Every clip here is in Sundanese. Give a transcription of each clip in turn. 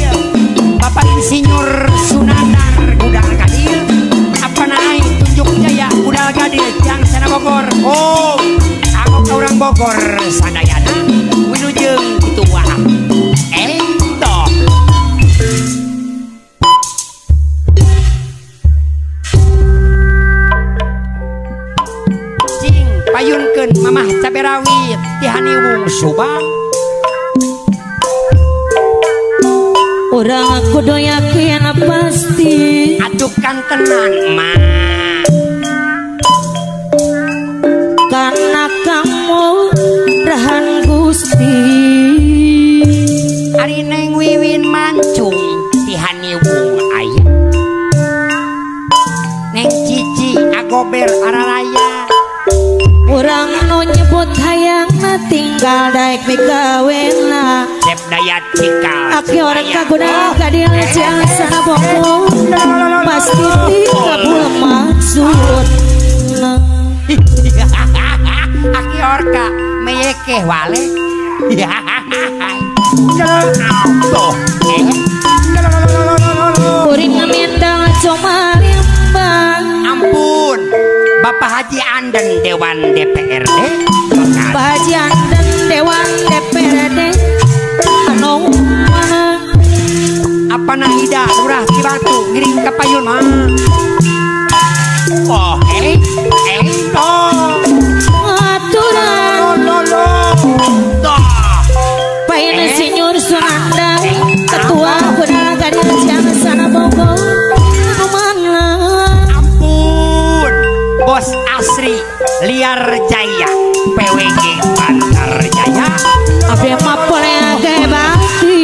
Gadil Bapak Insinyur Sunandar Gudal Gadil apa naik Tunjuk Jaya Gudal Gadil Jang Sana Bogor. Oh aku ka urang Bogor sadayana wilujeng kitu wae ento cing payunkeun mamah cabe rawit ti Haniwung Subang. Urang kudu yakin pasti adukan tenan mah karena kamu rahan Gusti. Ari Neng Wiwin mancung ti Haniwung aya Neng Cici agober araraya. Urang nu nyebut hayangna tinggal daek migawena Cep Dayat Cikal aki orang kaguna Gadil Jang Sana Bogor pasti dikabul maksudna. Aki orka meyekeh wale. Kuring mindang cuma limbang. Ampun Bapak Haji Anden Dewan DPRD. Bapak Haji Anden Dewan DPRD anu mana apa nahida Lurah Cibatu ngiring ka payun mah. Oh eh eh oh aturan lo lo lo Pak Insinyur Sunandar Ketua Gudal Gadil Jang Sana Bogor anu mana. Ampun Bos Asri Liar Jaya PWG Bantar Jaya abdi mah boleh ge bakti.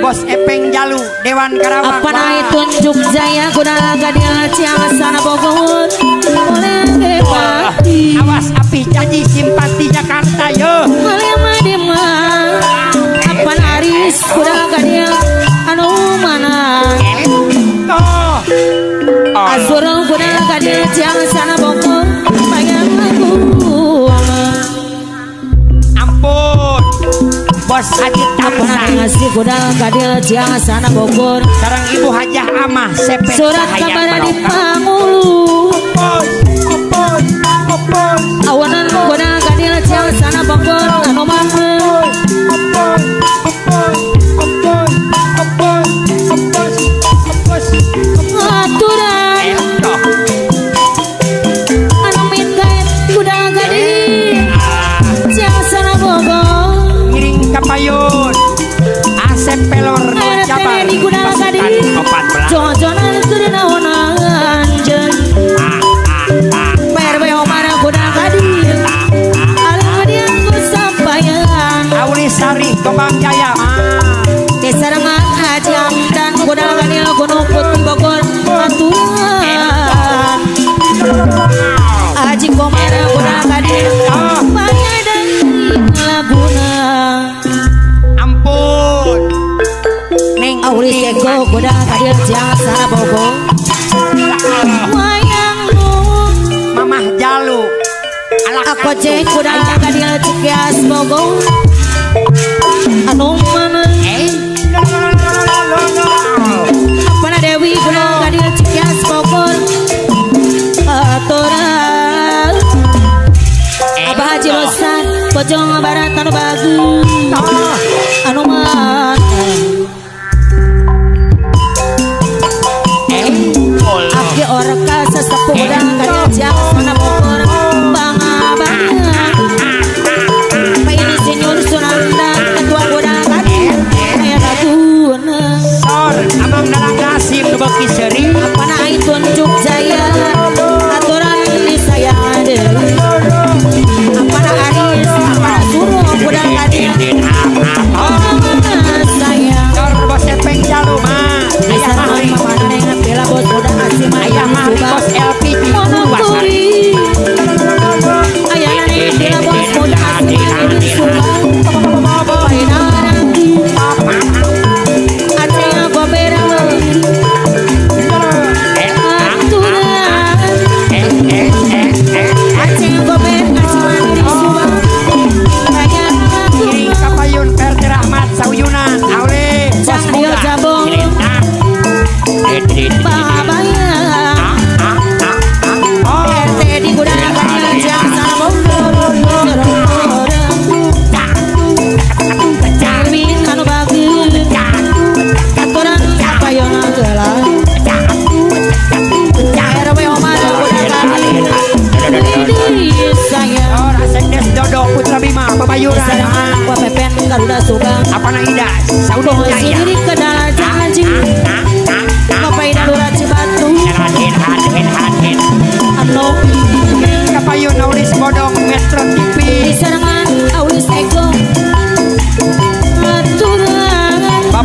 Bos Epeng Jalu Dewan Karawang apa naik Tunjuk Jaya Gudal Gadil Jang Sana Bogor boleh ge bakti. Awas api janji simpati Jakarta yo boleh mah di mah apa naris Gudal Gadil anu mana Azur Gudal Gadil Jang Sana Bogor bayang lagu. Ampun Bos Haji Tamsa ngasih Gudal Gadil Jang Sana Bogor sareng Ibu Hajah Amah Sepet surat kabar di Pangulu awanan Gudal Gadil Jang Sana Bogor anu mana aturan anu minta Gudal Gadil Jang Sana Bogor ngiring ka payun Asep Pelor Jabar Gudal Gadil jojonan keur naonan jeung PRW Omar Gudal Gadil alih ku sampayan Auli Sari Gombang Jaya Desarengan Haji Hamdan Gudal Gadil Gunung Putih Bogor aturan Haji Komar Gudal Gadil bayadan laguna. Ampun Neng Auli Sego Gudal Gadil Jang Sana Bogor wayang Mamah Jalu aku cek Gudal Gadil Cikias Bogor anu mana Pana Dewi Gudal Gadil Cikias Bogor aturan Abah Haji Rosan Bojong Barat anu bagus anu mana Aki orka sesepuh Gudal Gadil Jang Sana Bogor bangga-bangga Pak Insinyur Sunandar Ketua Gudal Gadil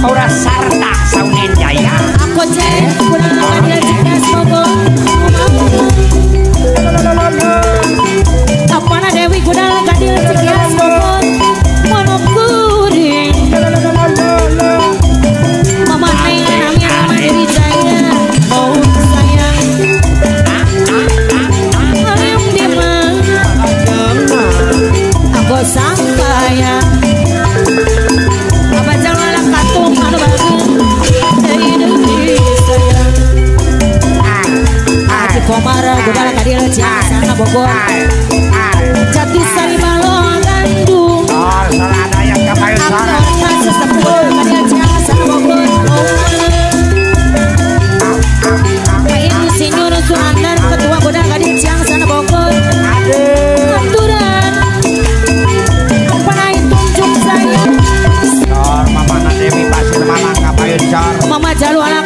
Kaura Sarta Saunen Jaya. Aku cek Gudal Gadil Cikias Bogor. Apana Dewi Gudal Gadil Cikias Bogor. Monokuring. Mama Neng Nami Mama Dewi Jaya. Oh sayang. Ayam di mana? Aku sangkaya. Apa jalan katung anu bagus. Dewi sayang. Aji Komara Gudal Gadil Cianjur Bogor. Jati Sari Balong Bandung. Oh, salah ada yang kapayu salah. Sesepuh Gadil Cianjur Bogor. Insinyur Sunandar Ketua Gudal Gadil Cianjur Bogor. Aturan apa tunjuk saya. Cor Mama Dewi Pasir Malang kapayun cor. Mama Jalu ala